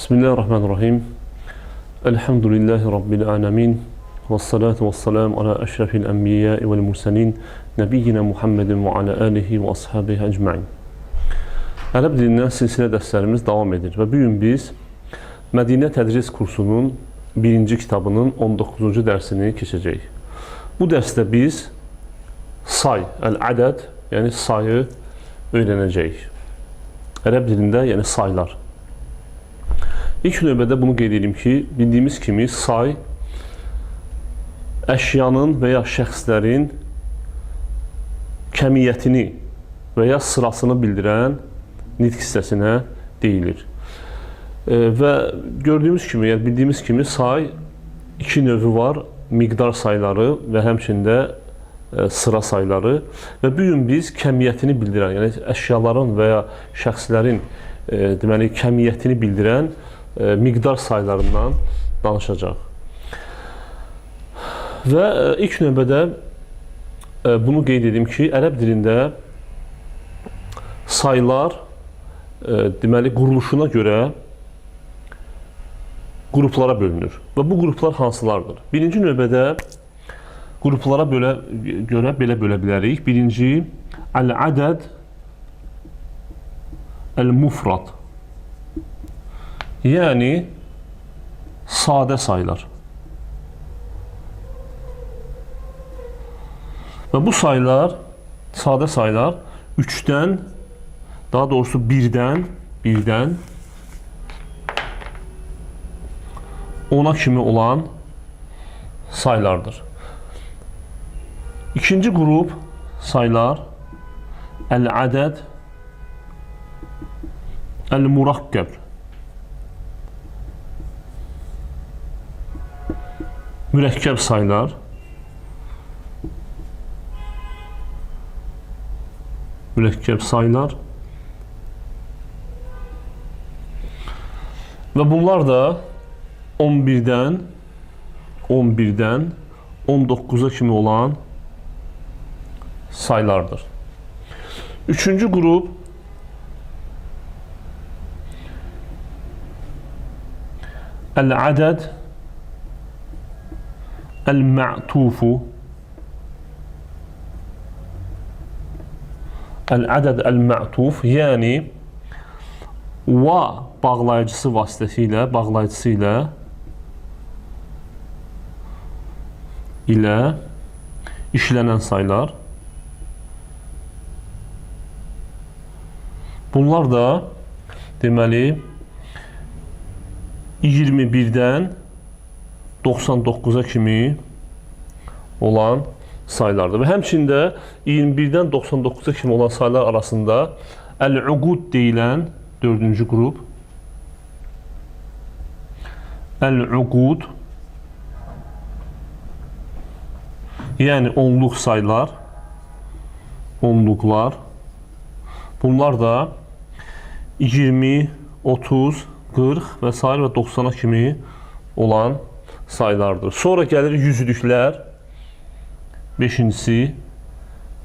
Bismillahirrahmanirrahim. Elhamdülillahi Rabbil alemin. Və salatu və salam ala əşrəfil ənbiyai vəl mursalin nəbiyyina Muhammedin və ala alihi və ashabihi ecmain. Ərəb dilindən silsilə dərslərimiz davam edir və bu gün biz Mədinə tədris kursunun birinci kitabının 19-cu dərsini keçəcəyik. Bu dərsdə biz say, əl-ədəd, yəni sayı öyrənəcəyik. Ərəb dilində, yəni saylar. İlk növbədə bunu qeyd edim ki, bildiyimiz kimi say əşyanın və ya şəxslərin kəmiyyətini və ya sırasını bildirən nitq hissəsinə deyilir. Və gördüyümüz kimi, yəni bildiyimiz kimi say iki növü var. Miqdar sayları və həmçində sıra sayları və bu gün biz kəmiyyətini bildirən, yəni əşyaların və ya şəxslərin deməli kəmiyyətini bildirən miqdar saylarından danışacaq. Və ilk növbədə bunu qeyd edim ki, ərəb dilində saylar deməli quruluşuna görə qruplara bölünür. Və bu qruplar hansılardır? Birinci növbədə qruplara görə belə bölə bilərik. Birinci, əl-ədəd əl-mufrad. Yəni sadə saylar. Və bu saylar, sadə saylar 3-dən, daha doğrusu 1-dən 10-a kimi olan saylardır. İkinci qrup saylar əl-ədəd əl-murakkəb. Mürəkkəb saylar. Mürəkkəb saylar. Və bunlar da 11-dən 19-a kimi olan saylardır. Üçüncü qrup əl-ədəd əl-mə'tufu. Əl-ədəd əl-mə'tuf, yəni va bağlayıcısı vasitəsilə, bağlayıcısı ilə işlənən saylar. Bunlar da deməli 21-dən 99-a kimi olan saylardır. Və həmçində 21-dən 99-a kimi olan saylar arasında əl-uqud deyilən dördüncü qrup, əl-uqud, yəni onluq saylar, onluqlar, bunlar da 20, 30, 40 və sair və 90-a kimi olan saylardır. Sonra gəlir yüzlüklər. Beşincisi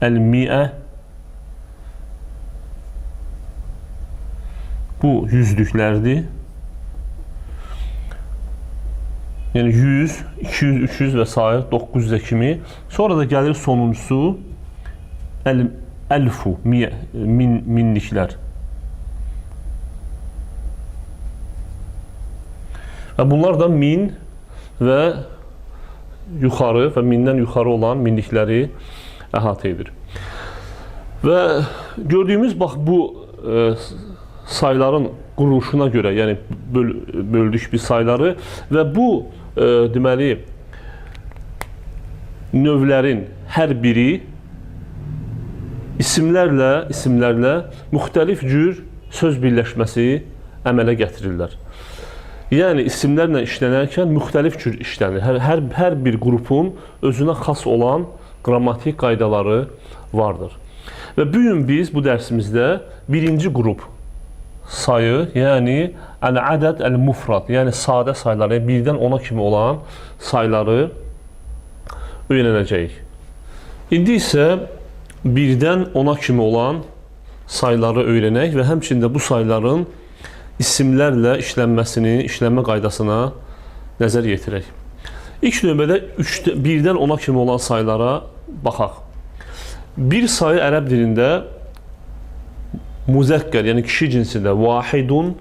əl-miə. Bu yüzlüklərdir. Yəni 100, 200, 300 və sair 900-ə kimi. Sonra da gəlir sonuncusu əl-əlfu, minliklər. Və bunlar da 1000 və yuxarı və 1000-dən yuxarı olan minlikləri əhatə edir. Və gördüyümüz bax bu sayların quruluşuna görə, yəni böldük biz sayları və bu deməli növlərin hər biri isimlərlə müxtəlif cür söz birləşməsi əmələ gətirirlər. Yəni isimlərlə işlənərkən müxtəlif cür işlənir. Hər bir qrupun özünə xas olan qrammatik qaydaları vardır. Və bu gün biz bu dərsimizdə birinci qrup sayı, yəni əl-ədəd əl-mufrad, yəni sadə sayları, yəni 1-dən 10-a kimi olan sayları öyrənəcəyik. İndi isə 1-dən 10-a kimi olan sayları öyrənək və həmçində bu sayların isimlərlə işlənməsini, işlənmə qaydasına nəzər yetirək. İlk növbədə 1-dən 10-a kimi olan saylara baxaq. Bir sayı ərəb dilində müzəkkər, yəni kişi cinsində vahidun,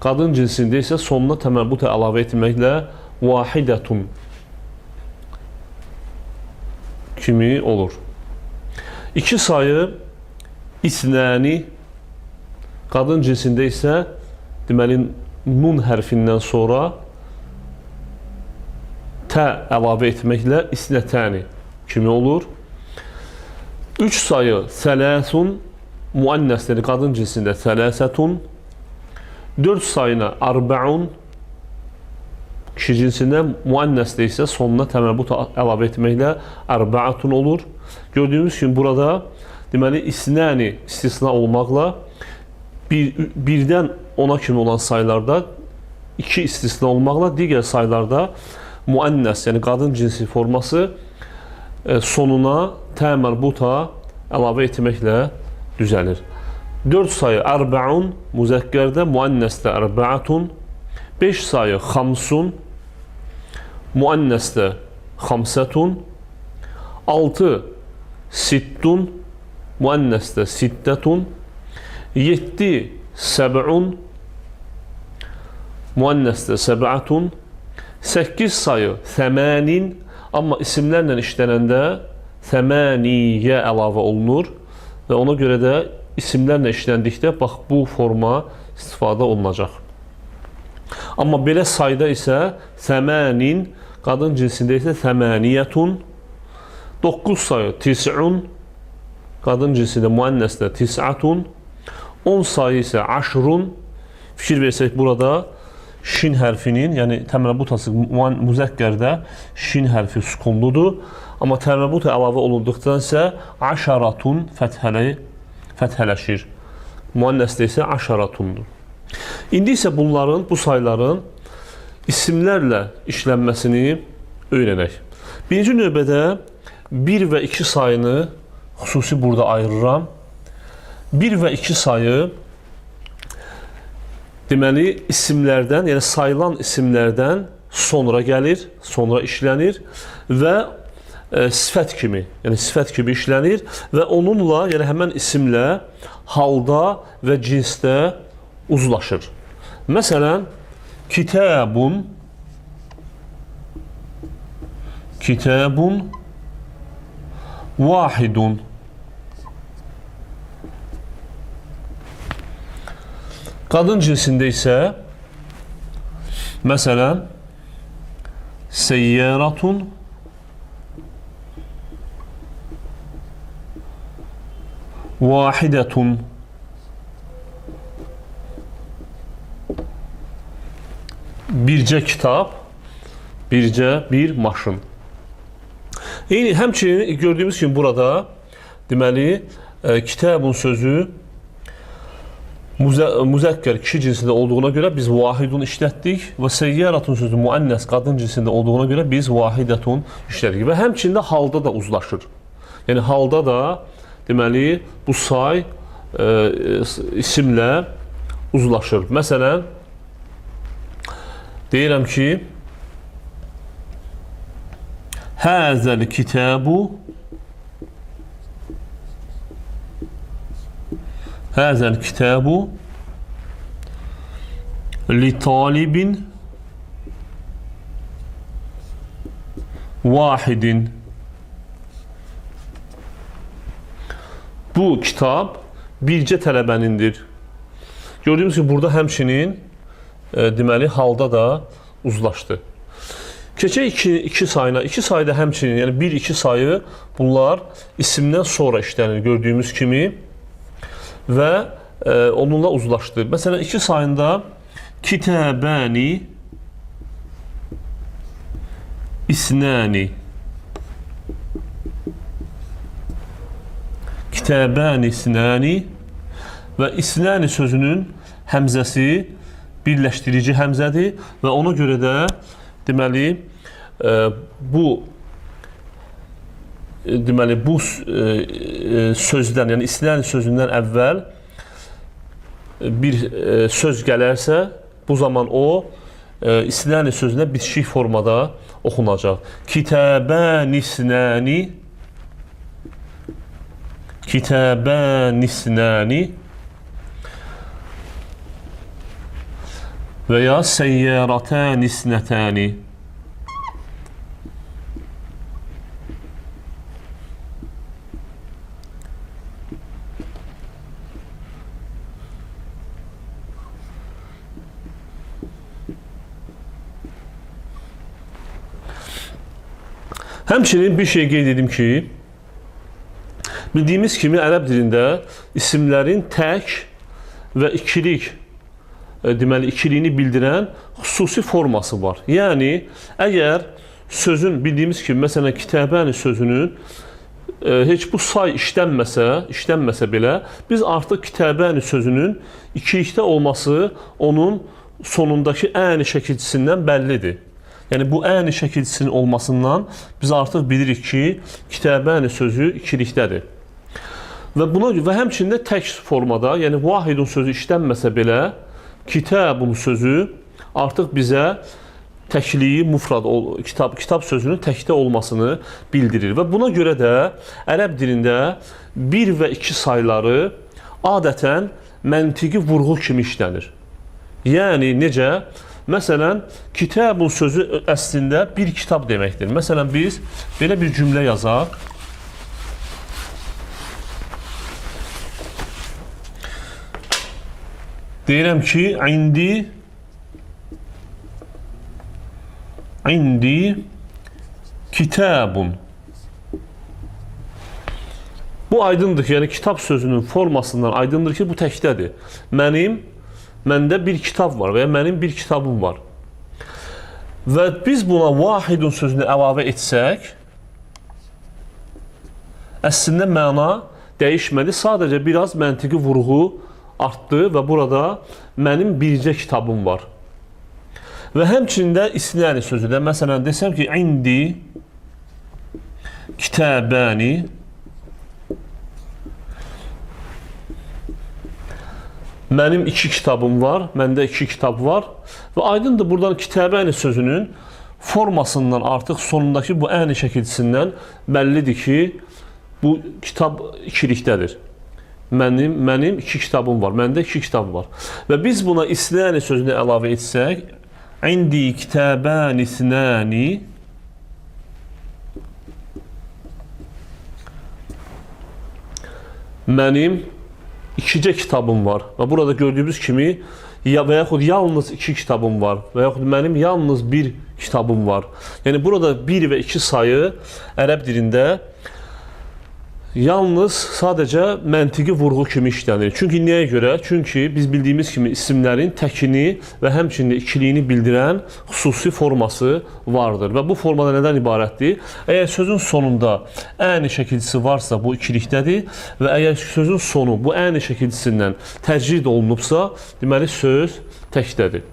qadın cinsində isə sonuna təmərbuta əlavə etməklə vahidətun kimi olur. İki sayı isnəni, qadın cinsində isə deməli nun hərfindən sonra tə əlavə etməklə isnətəni kimi olur. Üç sayı sələsun, müənnəsləri qadın cinsində sələsətun, dörd sayına arbaun, kişi cinsində, müənnəsdə isə sonuna təmərbut əlavə etməklə arbaatun olur. Gördüyümüz kimi burada deməli isnəni istisna olmaqla birdən 10-a kimi olan saylarda iki istisna olmaqla digər saylarda müənnəs, yəni qadın cinsi forması sonuna tə mərbuta əlavə etməklə düzəlir. 4 sayı ərbəun, müzəkkərdə, müənnəsdə ərbəatun, 5 sayı xamsun, müənnəsdə xamsətun, 6 sittun, müənnəsdə sittətun, 7 səb'un, müənnəsdə səb'atun, 8 sayı səmənin, amma isimlərlə işlənəndə səməniyə əlavə olunur və ona görə də isimlərlə işləndikdə bax bu forma istifadə olunacaq. Amma belə sayda isə səmənin, qadın cinsində isə səməniyyətun, 9 sayı tis'un, qadın cinsində müənnəsdə tis'atun, 10 sayı isə aşrun. Fikir versək burada şin hərfinin, yəni təmərrubutası müzəkkərdə şin hərfi sükunludur. Amma təmərrubut əlavə olunduqdan isə aşaratun fəthələşir. Müənnəsdə isə aşaratundur. İndi isə bunların, bu sayların isimlərlə işlənməsini öyrənək. Birinci növbədə 1 və 2 sayını xüsusi burada ayırıram. 1 və 2 sayı deməli isimlərdən, yəni sayılan isimlərdən sonra gəlir, sonra işlənir və sifət kimi, yəni sifət kimi işlənir və onunla, yəni həmən isimlə halda və cinsdə uzlaşır. Məsələn, kitabun, kitabun vahidun. Qadın cinsində isə məsələn seyyaratun vahidetun. Bircə kitab, bircə bir maşın. Eyni, həmçinin gördüyümüz kimi burada deməli kitabun sözü müzəkkər kişi cinsində olduğuna görə biz vahidun işlətdik və seyyaratun sözü müənnəs qadın cinsində olduğuna görə biz vahidətun işlətdik və həmçinin də halda da uzlaşır. Yəni halda da deməli bu say isimlə uzlaşır. Məsələn, deyirəm ki, həzəl kitabu, həzəl kitabu li talibin vahidin. Bu kitab bircə tələbənindir. Gördüyümüz kimi burada həmçinin deməli halda da uzlaşdı. Keçək 2 sayına. 2 sayda həmçinin, yəni 1-2 sayı bunlar isimdən sonra işlənir gördüyümüz kimi və onunla uzlaşdı. Məsələn, 2 sayında kitabəni isnəni, kitabəni isnəni və isnəni sözünün həmzəsi birləşdirici həmzədir və ona görə də deməli bu sözdən, yəni isnəni sözündən əvvəl bir söz gələrsə, bu zaman o isnəni sözünə bitişik formada oxunacaq. Kitəbənisnəni, kitəbənisnəni və ya səyyərətənisnətəni. Həmçinin bir şey qeyd edim ki, bildiyimiz kimi ərəb dilində isimlərin tək və ikilik, deməli ikiliyini bildirən xüsusi forması var. Yəni, əgər sözün bildiyimiz kimi, məsələn, kitəbəni sözünün heç bu say işlənməsə belə, biz artıq kitəbəni sözünün ikilikdə olması onun sonundakı əni şəkilçisindən bəllidir. Yəni, bu əni şəkilçisinin olmasından biz artıq bilirik ki, kitəbəni sözü ikilikdədir. Və buna və həmçinin də tək formada, yəni vahidun sözü işlənməsə belə, kitabun sözü artıq bizə təkliyi, mufrad, kitab sözünün təkdə olmasını bildirir. Və buna görə də ərəb dilində 1 və 2 sayları adətən məntiqi vurğu kimi işlənir. Yəni, necə? Məsələn, kitabun sözü əslində bir kitab deməkdir. Məsələn, biz belə bir cümlə yazaq. Deyirəm ki, indi kitabun. Bu aydındır ki, yəni kitab sözünün formasından aydındır ki, bu təkdədir. Məndə bir kitab var və ya mənim bir kitabım var. Və biz buna vahidun sözünü əlavə etsək, əslində məna dəyişmədi, sadəcə biraz məntiqi vurğu artdı və burada mənim bircə kitabım var. Və həmçinin də isnəni sözü də, məsələn, desəm ki, indi kitabəni, mənim iki kitabım var, məndə iki kitab var və aydındır buradan kitabəni sözünün formasından artıq sonundakı bu əni şəkilçisindən bəllidir ki, bu kitab ikilikdədir. Mənim iki kitabım var, məndə iki kitab var. Və biz buna isnəni sözünü əlavə etsək, indi kitabəni isnəni, mənim ikicə kitabım var və burada gördüyümüz kimi ya və yaxud yalnız iki kitabım var və yaxud mənim yalnız bir kitabım var. Yəni burada 1 və 2 sayı ərəb dilində yalnız sadəcə məntiqi vurğu kimi işlənir. Çünki niyə görə? Çünki biz bildiyimiz kimi isimlərin təkini və həmçinin də ikiliyini bildirən xüsusi forması vardır. Və bu formada nədən ibarətdir? Əgər sözün sonunda əni şəkilçisi varsa bu ikilikdədir və əgər sözün sonu bu əni şəkilçisindən təcrid olunubsa, deməli söz təkdədir.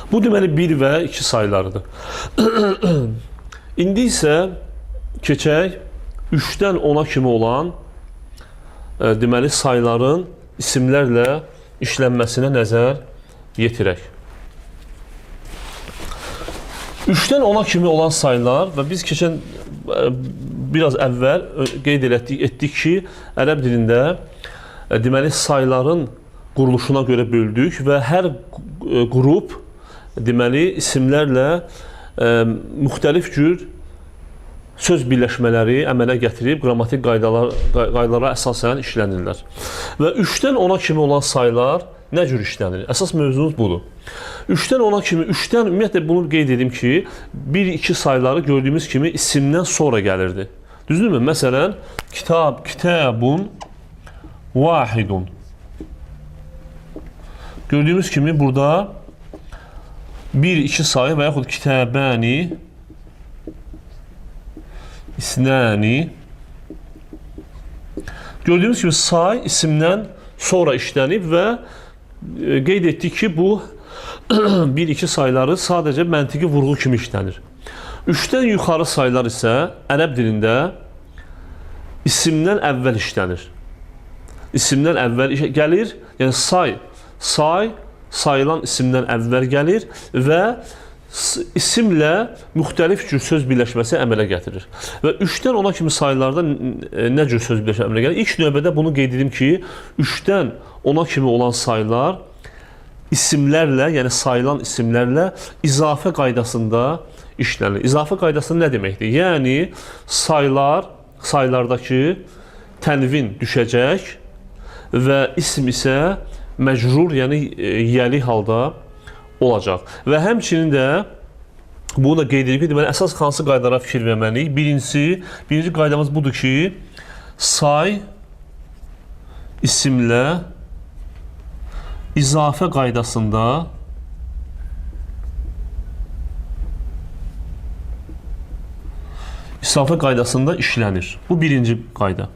Bu deməli 1 və 2 saylarıdır. İndi isə keçək 3-dən 10-a kimi olan deməli sayların isimlərlə işlənməsinə nəzər yetirək. 3-dən 10-a kimi olan saylar və biz keçən biraz əvvəl qeyd etdik ki, ərəb dilində deməli sayların quruluşuna görə böldük və hər qrup deməli isimlərlə müxtəlif cür söz birləşmələri əmələ gətirib qrammatik qaydalara əsasən işlənirlər. Və 3-dən 10-a kimi olan saylar nə cür işlənir? Əsas mövzumuz budur. 3-dən 10-a kimi, 3-dən ümumiyyətlə bunu qeyd edim ki, 1-2 sayları gördüyümüz kimi isimdən sonra gəlirdi. Düzdürmü? Məsələn, kitab, kitabun, vahidun. Gördüyümüz kimi burada 1-2 sayı və yaxud kitabəni, isnəni. Gördüyümüz kimi say isimdən sonra işlənib və qeyd etdik ki, bu 1-2 sayları sadəcə məntiqi vurğu kimi işlənir. 3-dən yuxarı saylar isə ərəb dilində isimdən əvvəl işlənir. İsimdən əvvəl gəlir, yəni say sayılan isimdən əvvəl gəlir və isimlə müxtəlif cür söz birləşməsi əmələ gətirir. Və 3-dən 10-a kimi sayılarda nə cür söz birləşməsi əmələ gəlir? İlk növbədə bunu qeyd edim ki, 3-dən 10-a kimi olan sayılar isimlərlə, yəni sayılan isimlərlə izafə qaydasında işlənir. İzafə qaydası nə deməkdir? Yəni saylardakı tənvin düşəcək və isim isə məcrur, yəni yəli halda olacaq. Və həmçinin də bunu da qeyd edib ki, deməli, əsas hansı qaydalara fikir verməliyik? Birinci qaydamız budur ki, say isimlə izafə qaydasında işlənir. Bu birinci qayda.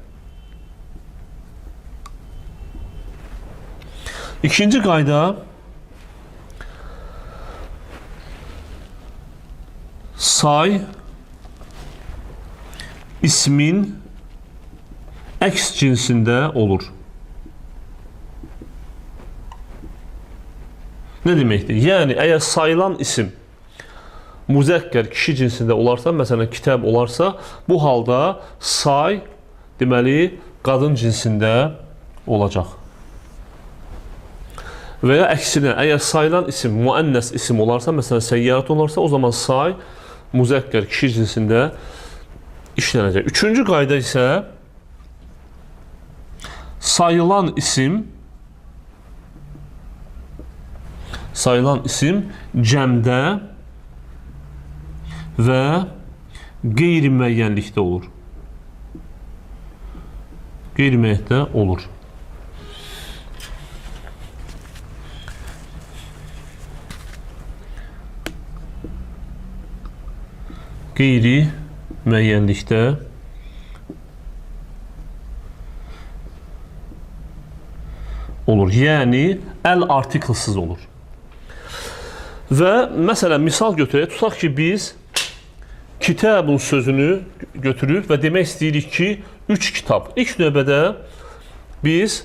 İkinci qayda say ismin əks cinsində olur. Nə deməkdir? Yəni, əgər sayılan isim müzəkkər kişi cinsində olarsa, məsələn, kitab olarsa, bu halda say, deməli, qadın cinsində olacaq. Və ya əksinə, əgər sayılan isim müənnəs isim olarsa, məsələn, səyyarət olarsa, o zaman say müzəkkər kişi cinsində işlənəcək. Üçüncü qayda isə sayılan isim cəmdə və qeyri-müəyyənlikdə olur. Qeyri-müəyyənlikdə olur. Qeyri-müəyyənlikdə olur. Yəni, əl artiklsız olur. Və məsələn, misal götürək. Tutaq ki, biz kitabın sözünü götürüb və demək istəyirik ki, 3 kitab. İlk növbədə biz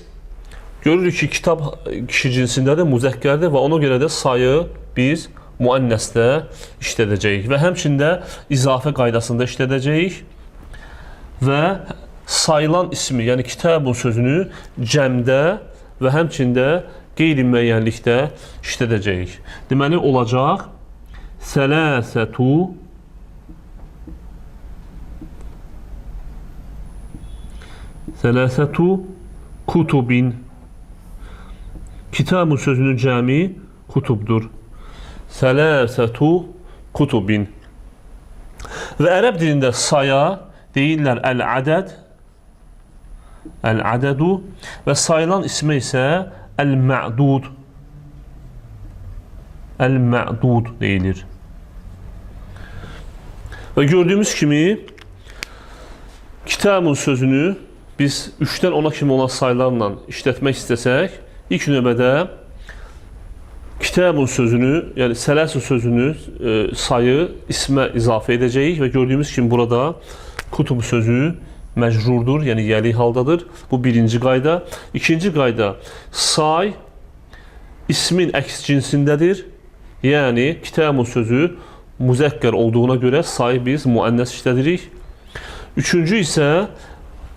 görürük ki, kitab kişi cinsindədir, müzəkkərdir və ona görə də sayı biz müənnəsdə işlədəcəyik və həmçində izafə qaydasında işlədəcəyik və sayılan ismi, yəni kitabın sözünü cəmdə və həmçində qeyri-müəyyənlikdə işlədəcəyik. Deməli, olacaq sələsətu kutubin. Kitabın sözünün cəmi kutubdur. Sələsətu kutubin. Və ərəb dilində saya deyirlər əl-ədəd, əl-ədədu və sayılan ismə isə əl-mə'dud, əl-mə'dud deyilir. Və gördüyümüz kimi kitabın sözünü biz 3-dən 10-a kimi olan saylarla işlətmək istəsək, ilk növbədə kitabın sözünü, yəni sələsü sözünü sayı ismə izafə edəcəyik və gördüyümüz kimi burada kutub sözü məcrurdur, yəni yəli haldadır. Bu birinci qayda. İkinci qayda, say ismin əks cinsindədir. Yəni kitabın sözü müzəkkər olduğuna görə sayı biz müənnəs işlədirik. Üçüncü isə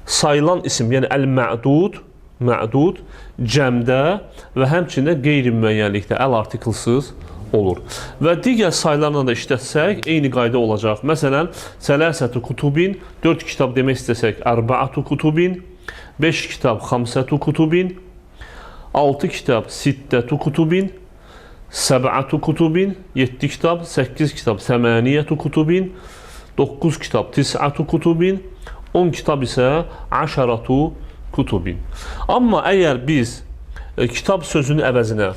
sayılan isim, yəni əl-mə'dud, mə'dud cəmdə və həmçində qeyri-müəyyənlikdə əl artiklsız olur. Və digər saylarla da işlətsək, eyni qayda olacaq. Məsələn, sələsətu kutubin, 4 kitab demək istəsək, ərbaatu kutubin, 5 kitab xamsətu kutubin, 6 kitab sittətu kutubin, səb'atu kutubin, 7 kitab, 8 kitab səməniyyətu kutubin, 9 kitab tis'atu kutubin, 10 kitab isə aşaratu kutubin. Amma əgər biz kitab sözünün əvəzinə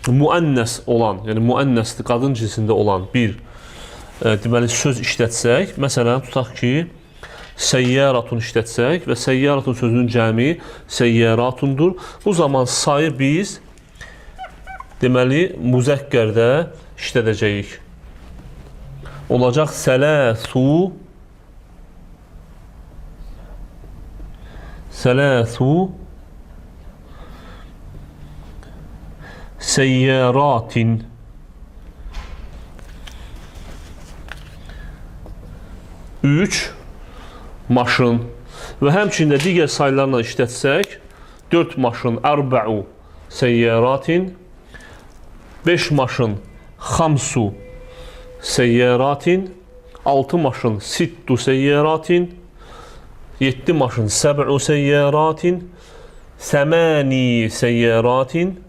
müənnəs olan, yəni müənnəsli qadın cinsində olan bir deməli söz işlətsək, məsələn tutaq ki, səyyəratun işlətsək və səyyəratun sözünün cəmi səyyəratundur. Bu zaman sayı biz deməli müzəkkərdə işlədəcəyik. Olacaq sələsu seyyaratin. 3 maşın və həmçinin də digər saylarla işlətsək 4 maşın ərba'u seyyaratin, 5 maşın xamsu seyyaratin, 6 maşın sittu seyyaratin, 7 maşın səb'u seyyaratin, 8 seyyaratin,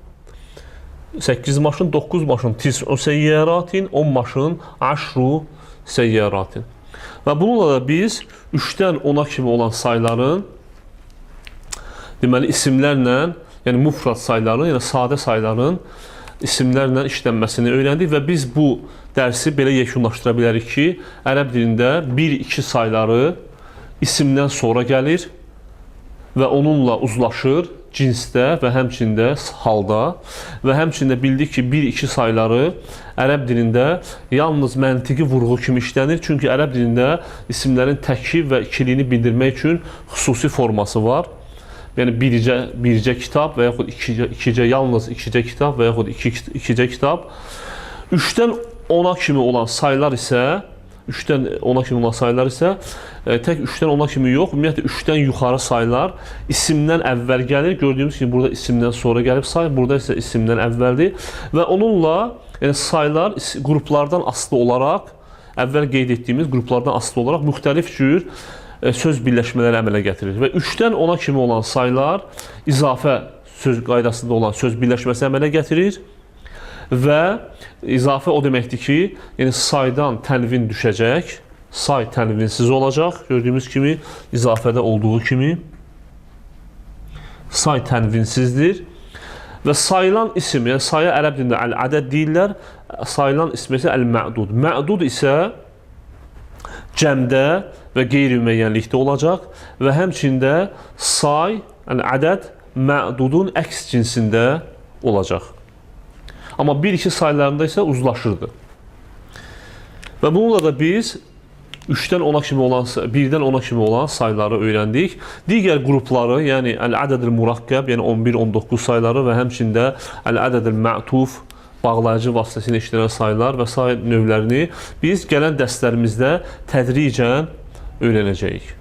8 maşın, 9 maşın tis'u seyyaratin, 10 maşın aşru seyyaratin. Və bununla da biz 3-dən 10-a kimi olan sayların deməli isimlərlə, yəni mufrad sayların, yəni sadə sayların isimlərlə işlənməsini öyrəndik və biz bu dərsi belə yekunlaşdıra bilərik ki, ərəb dilində 1-2 sayları isimdən sonra gəlir və onunla uzlaşır cinsdə və həmçində halda və həmçində bildik ki, 1-2 sayları ərəb dilində yalnız məntiqi vurğu kimi işlənir. Çünki ərəb dilində isimlərin təki və ikiliyini bildirmək üçün xüsusi forması var. Yəni bircə kitab və yaxud ikicə, yalnız ikicə kitab və yaxud ikicə kitab. 3-dən 10-a kimi olan saylar isə 3-dən 10-a kimi olan saylar isə tək 3-dən 10-a kimi yox, ümumiyyətlə 3-dən yuxarı saylar isimdən əvvəl gəlir. Gördüyümüz kimi burada isimdən sonra gəlib say, burada isə isimdən əvvəldir və onunla yəni saylar qruplardan asılı olaraq, əvvəl qeyd etdiyimiz qruplardan asılı olaraq müxtəlif cür söz birləşmələri əmələ gətirir və 3-dən 10-a kimi olan saylar izafə söz qaydasında olan söz birləşməsi əmələ gətirir. Və izafə o deməkdir ki, yəni saydan tənvin düşəcək, say tənvinsiz olacaq. Gördüyümüz kimi izafədə olduğu kimi say tənvinsizdir. Və sayılan isim, yəni saya ərəb dilində əl-ədəd deyirlər, sayılan isim isə əl-mə'dud. Mə'dud isə cəmdə və qeyri-müəyyənlikdə olacaq və həmçində say, əl-ədəd mə'dudun əks cinsində olacaq. Amma 1-2 saylarında isə uzlaşırdı. Və bununla da biz 3-dən 10-a kimi olan, 1-dən 10-a kimi olan sayları öyrəndik. Digər qrupları, yəni əl-ədədil murakkəb, yəni 11-19 sayları və həmçində əl-ədədil mə'tuf, bağlayıcı vasitəsilə işlənən saylar və sair növlərini biz gələn dərslərimizdə tədricən öyrənəcəyik.